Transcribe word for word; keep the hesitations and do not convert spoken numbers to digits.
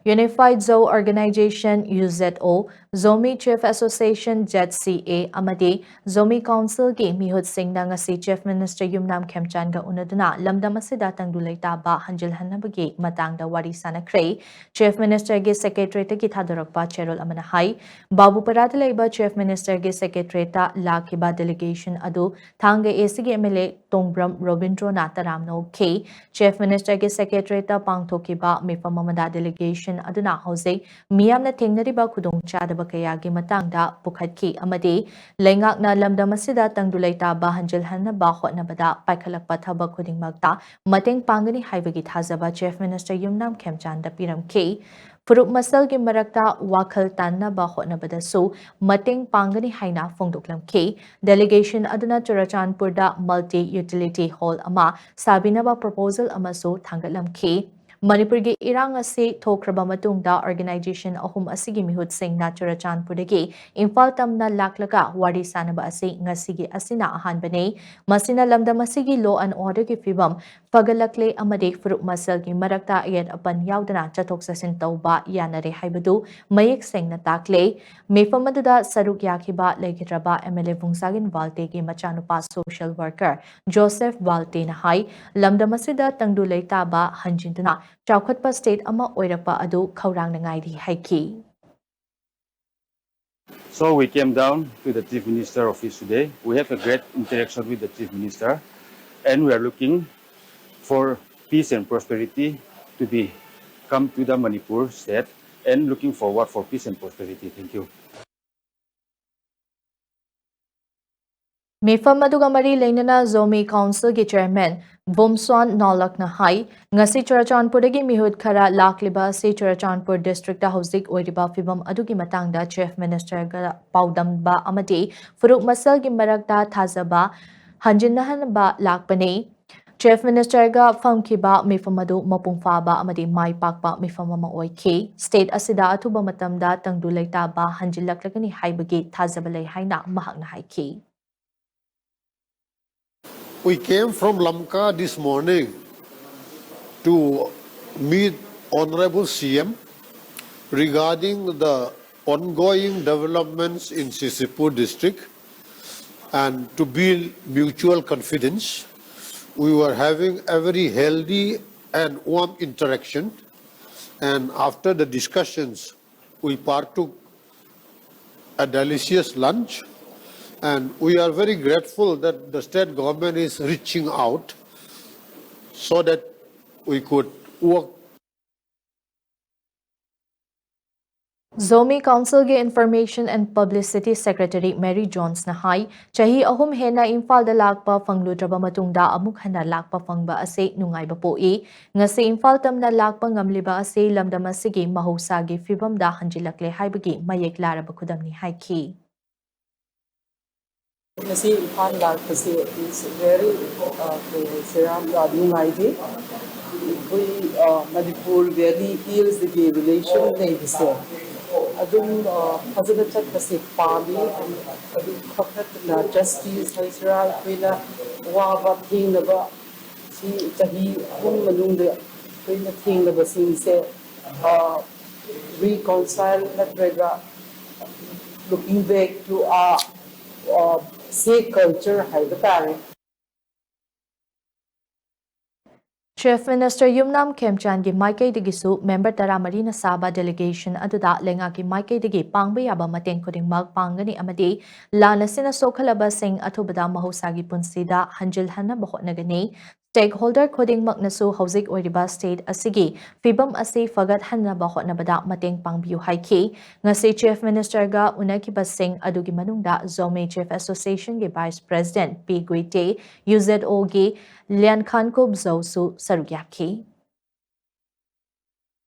Unified Zo Organization, U Z O, Zomi Chief Association, Z C A, ꯑꯃꯗꯤ Zomi Councilꯒꯤ ꯃꯤꯍꯨꯠꯁꯤꯡꯅ ꯉꯁꯤ Chief Minister ꯌꯨꯝꯅꯥꯝ ꯈꯦꯝꯆꯥꯟꯒ ꯎꯅꯗꯨꯅ ꯂꯝꯗꯝ ꯑꯁꯤꯗ ꯇꯪꯗꯨ ꯂꯩꯇꯥꯕ ꯍꯟꯖꯤꯜꯍꯟꯅꯕꯒꯤ ꯃꯇꯥꯡꯗ ꯋꯥꯔꯤ ꯁꯥꯅꯈ꯭ꯔꯦ꯫ Chief Ministerꯒꯤ Secretariatꯇꯒꯤ ꯊꯥꯗꯣꯔꯛꯄ ꯆꯦꯔꯣꯜ ꯑꯃꯅ ꯍꯥꯏ, ꯕꯥꯕꯨꯄꯔꯥꯗ ꯂꯩꯕ Chief Ministerꯒꯤ Secretariatꯇ ꯂꯥꯛꯈꯤꯕ delegation ꯑꯗꯨ ꯊꯥꯡꯒ ACꯒꯤ MLA ꯇꯣꯡꯕ꯭ꯔꯝ ꯔꯣꯕꯤꯟꯗ꯭ꯔꯣꯅ ꯇꯔꯥꯝꯅ ꯑꯣꯛꯈꯤ꯫ Chief Ministerꯒꯤ Secretariatꯇ ꯄꯥꯡꯊꯣꯛꯈꯤꯕ ꯃꯤꯐꯝ ꯑꯃꯗ delegation ꯑꯗꯨꯅ ꯍꯧꯖꯤꯛ ꯃꯤꯌꯥꯝꯅ ꯊꯦꯡꯅꯔꯤꯕ ꯈꯨꯗꯣꯡꯆꯥꯗꯕ ꯀꯌꯥꯒꯤ ꯃꯇꯥꯡꯗ ꯄꯨꯈꯠꯈꯤ ꯑꯃꯗꯤ ꯂꯩꯉꯥꯛꯅ ꯂꯝꯗꯝ ꯑꯁꯤꯗ ꯇꯪꯗꯨ ꯂꯩꯇꯥꯕ ꯍꯟꯖꯤꯜꯍꯟꯅꯕ ꯍꯣꯠꯅꯕꯗ ꯄꯥꯏꯈꯠꯂꯛꯄ ꯊꯕꯛ ꯈꯨꯗꯤꯡꯃꯛꯇ ꯃꯇꯦꯡ ꯄꯥꯡꯒꯅꯤ ꯍꯥꯏꯕꯒꯤ ꯊꯥꯖꯕ Chief Minister ꯌꯨꯝꯅꯥꯝ ꯈꯦꯝꯆꯥꯟꯗ ꯄꯤꯔꯝꯈꯤ꯫ ꯐꯨꯔꯨꯞ ꯃꯁꯦꯜꯒꯤ ꯃꯔꯛꯇ ꯋꯥꯈꯜ ꯇꯥꯟꯅꯕ ꯍꯣꯠꯅꯕꯗꯁꯨ ꯃꯇꯦꯡ ꯄꯥꯡꯒꯅꯤ ꯍꯥꯏꯅ ꯐꯣꯡꯗꯣꯛꯂꯝꯈꯤ꯫ Delegation ꯑꯗꯨꯅ ꯆꯨꯔꯆꯥꯟꯄꯨꯔꯗ multi utility hall ꯑꯃ ꯁꯥꯕꯤꯅꯕ proposal ꯑꯃꯁꯨ ꯊꯥꯡꯒꯠꯂꯝꯈꯤ꯫ ꯃꯅꯤꯄꯨꯔꯒꯤ ꯏꯔꯥꯡ ꯑꯁꯤ ꯊꯣꯛꯈ꯭ꯔꯕ ꯃꯇꯨꯡꯗ organization ꯑꯍꯨꯝ ꯑꯁꯤꯒꯤ ꯃꯤꯍꯨꯠꯁꯤꯡꯅ ꯆꯨꯔꯆꯥꯟꯄꯨꯔꯗꯒꯤ ꯏꯝꯐꯥꯜ ꯇꯝꯅ ꯂꯥꯛꯂꯒ ꯋꯥꯔꯤ ꯁꯥꯅꯕ ꯑꯁꯤ ꯉꯁꯤꯒꯤ ꯑꯁꯤꯅ ꯑꯍꯥꯟꯕꯅꯤ꯫ ꯃꯁꯤꯅ ꯂꯝꯗꯝ ꯑꯁꯤꯒꯤ law and orderꯒꯤ ꯐꯤꯕꯝ ꯐꯒꯠꯂꯛꯂꯦ ꯑꯃꯗꯤ ꯐꯨꯔꯨꯞ ꯃꯁꯦꯜꯒꯤ ꯃꯔꯛꯇ ꯑꯌꯦꯠ ꯑꯄꯟ ꯌꯥꯎꯗꯅ ꯆꯠꯊꯣꯛ ꯆꯠꯁꯤꯟ ꯇꯧꯕ ꯌꯥꯅꯔꯦ ꯍꯥꯏꯕꯗꯨ ꯃꯌꯦꯛ ꯁꯦꯡꯅ ꯇꯥꯛꯂꯦ꯫ ꯃꯤꯐꯝ ꯑꯗꯨꯗ ꯁꯔꯨꯛ ꯌꯥꯈꯤꯕ ꯂꯩꯈꯤꯗ꯭ꯔꯕ MLA ꯕꯨꯡꯖꯥꯒꯤꯟ ꯋꯥꯜꯇꯦꯒꯤ ꯃꯆꯥꯅꯨꯄꯥ social worker ꯖꯣꯁꯦꯐ ꯋꯥꯜꯇꯦꯅ ꯍꯥꯏ, ꯂꯝꯗꯝ ꯑꯁꯤꯗ ꯇꯪꯗꯨ ꯂꯩꯇꯥꯕ ꯍꯟꯖꯤꯟꯗꯨꯅ ꯆꯥꯎꯈꯠꯄ state ꯑꯃ ꯑꯣꯏꯔꯛꯄ ꯑꯗꯨ ꯈꯧꯔꯥꯡꯅ ꯉꯥꯏꯔꯤ ꯍꯥꯏꯈꯤ꯫ So we came down to the Chief Minister office today. We have a great interaction with the Chief Minister, and we are looking for peace and prosperity to be come to the Manipur state, and looking forward for peace and prosperity. Thank you. ꯃꯤꯐꯝ ꯑꯗꯨꯒ ꯃꯔꯤ ꯂꯩꯅꯅ Zomi Councilꯒꯤ Chairman ꯕꯨꯝꯁ꯭ꯋꯥꯟ ꯅꯣꯂꯛꯅ ꯍꯥꯏ, ꯉꯁꯤ ꯆꯨꯔꯆꯥꯟꯄꯨꯔꯗꯒꯤ ꯃꯤꯍꯨꯠ ꯈꯔ ꯂꯥꯛꯂꯤꯕ ꯑꯁꯤ ꯆꯨꯔꯆꯥꯟꯄꯨꯔ districtꯇ ꯍꯧꯖꯤꯛ ꯑꯣꯏꯔꯤꯕ ꯐꯤꯕꯝ ꯑꯗꯨꯒꯤ ꯃꯇꯥꯡꯗ Chief Ministerꯒ ꯄꯥꯎꯗꯝꯕ ꯑꯃꯗꯤ ꯐꯨꯔꯨꯞ ꯃꯁꯦꯜꯒꯤ ꯃꯔꯛꯇ ꯊꯥꯖꯕ ꯍꯟꯖꯤꯟꯅꯍꯟꯕ ꯂꯥꯛꯄꯅꯤ꯫ Chief Ministerꯒ ꯐꯝꯈꯤꯕ ꯃꯤꯐꯝ ꯑꯗꯨ ꯃꯄꯨꯡ ꯐꯥꯕ ꯑꯃꯗꯤ ꯃꯥꯏ ꯄꯥꯛꯄ ꯃꯤꯐꯝ ꯑꯃ ꯑꯣꯏꯈꯤ꯫ State ꯑꯁꯤꯗ ꯑꯊꯨꯕ ꯃꯇꯝꯗ ꯇꯪꯗꯨ ꯂꯩꯇꯥꯕ ꯍꯟꯖꯤꯜꯂꯛꯂꯒꯅꯤ ꯍꯥꯏꯕꯒꯤ ꯊꯥꯖꯕ ꯂꯩ ꯍꯥꯏꯅ ꯃꯍꯥꯛꯅ ꯍꯥꯏꯈꯤ꯫ We came from Lamka this morning to meet Honorable C M Regarding the ongoing developments in Sisipur district and to build mutual confidence, we were having a very healthy and warm interaction. And after the discussions, we partook a delicious lunch. And we are very grateful that the state government is reaching out so that we could work Zomi Council ꯒꯤ Information and Publicity Secretary Mary Jones ꯅ ꯍꯥꯏ, ꯆꯍꯤ ꯑꯍꯨꯝ ꯍꯦꯟꯅ ꯏꯝꯐꯥꯜꯗ ꯂꯥꯛꯄ ꯐꯪꯂꯨꯗ꯭ꯔꯕ ꯃꯇꯨꯡꯗ ꯑꯃꯨꯛ ꯍꯟꯅ ꯂꯥꯛꯄ ꯐꯪꯕ ꯑꯁꯤ ꯅꯨꯡꯉꯥꯏꯕ ꯄꯣꯛꯏ꯫ ꯉꯁꯤ ꯏꯝꯐꯥꯜ ꯇꯝꯅ ꯂꯥꯛꯄ ꯉꯝꯂꯤꯕ ꯑꯁꯤ ꯂꯝꯗꯝ ꯑꯁꯤꯒꯤ ꯃꯍꯧꯁꯥꯒꯤ ꯐꯤꯕꯝꯗ ꯍꯟꯖꯤꯜꯂꯛꯂꯦ ꯍꯥꯏꯕꯒꯤ ꯃꯌꯦꯛ ꯂꯥꯔꯕ ꯈꯨꯗꯝꯅꯤ ꯍꯥꯏꯈꯤ꯫ ꯉꯁꯤ ꯏꯝꯐꯥꯜ ꯂꯥꯛꯄꯁꯦ is very, uh, ꯀꯩ ꯍꯥꯏꯁꯤꯔꯥ, ꯌꯥꯝ ꯅꯨꯡꯉꯥꯏꯖꯩ꯫ ꯑꯩꯈꯣꯏ, uh, ꯃꯅꯤꯄꯨꯔ ꯚꯦꯂꯤ ꯍꯤꯜꯁꯇꯒꯤ ꯔꯤꯂꯦꯁꯟ ꯂꯩꯕꯁꯦ ꯑꯗꯨꯝ, uh, ꯐꯖꯅ ꯆꯠꯄꯁꯦ ꯄꯥꯝꯃꯤ꯫ ꯑꯗꯨ ꯈꯛ ꯅꯠꯇꯅ ꯖꯁꯇꯤꯁ ꯍꯥꯏꯁꯤꯔꯥ, ꯑꯩꯈꯣꯏꯅ ꯋꯥꯕ ꯊꯦꯡꯅꯕ ꯁꯤ ꯆꯍꯤ ꯑꯍꯨꯝ ꯃꯅꯨꯡꯗ ꯑꯩꯈꯣꯏꯅ ꯊꯦꯡꯅꯕꯁꯤꯡꯁꯦ, uh, reconcile ꯅꯠꯇ꯭ꯔꯒ looking back to our, uh, say culture ꯍꯥꯏꯕ ꯇꯥꯔꯦ꯫ Chief Minister ꯌꯨꯝꯅꯥꯝ ꯈꯦꯝꯆꯥꯟꯒꯤ ꯃꯥꯏꯀꯩꯗꯒꯤꯁꯨ member ꯇꯔꯥꯃꯔꯤꯅ ꯁꯥꯕ delegation ꯑꯗꯨꯗ ꯂꯩꯉꯥꯛꯀꯤ ꯃꯥꯏꯀꯩꯗꯒꯤ ꯄꯥꯡꯕ ꯌꯥꯕ ꯃꯇꯦꯡ ꯈꯨꯗꯤꯡꯃꯛ ꯄꯥꯡꯒꯅꯤ ꯑꯃꯗꯤ ꯂꯥꯟ ꯑꯁꯤꯅ ꯁꯣꯛꯍꯜꯂꯕꯁꯤꯡ ꯑꯊꯨꯕꯗ ꯃꯍꯧꯁꯥꯒꯤ ꯄꯨꯟꯁꯤꯗ ꯍꯟꯖꯤꯜꯍꯟꯅꯕ ꯍꯣꯠꯅꯒꯅꯤ꯫ Stakeholder ꯈꯨꯗꯤꯡꯃꯛꯅꯁꯨ ꯍꯧꯖꯤꯛ ꯑꯣꯏꯔꯤꯕ state ꯑꯁꯤꯒꯤ ꯐꯤꯕꯝ ꯑꯁꯤ ꯐꯒꯠꯍꯟꯅꯕ ꯍꯣꯠꯅꯕꯗ ꯃꯇꯦꯡ ꯄꯥꯡꯕꯤꯌꯨ ꯍꯥꯏꯈꯤ꯫ ꯉꯁꯤ Chief Ministerꯒ ꯎꯅꯈꯤꯕꯁꯤꯡ ꯑꯗꯨꯒꯤ ꯃꯅꯨꯡꯗ Zomi Chief Associationꯒꯤ Vice President ꯄꯤ ꯒꯨꯏꯇꯦ, ꯌꯨ ꯖꯦꯗ ꯑꯣꯒꯤ ꯂꯤꯌꯥꯟꯈꯥꯟꯀꯨꯞ ꯖꯧꯁꯨ ꯁꯔꯨꯛ ꯌꯥꯈꯤ꯫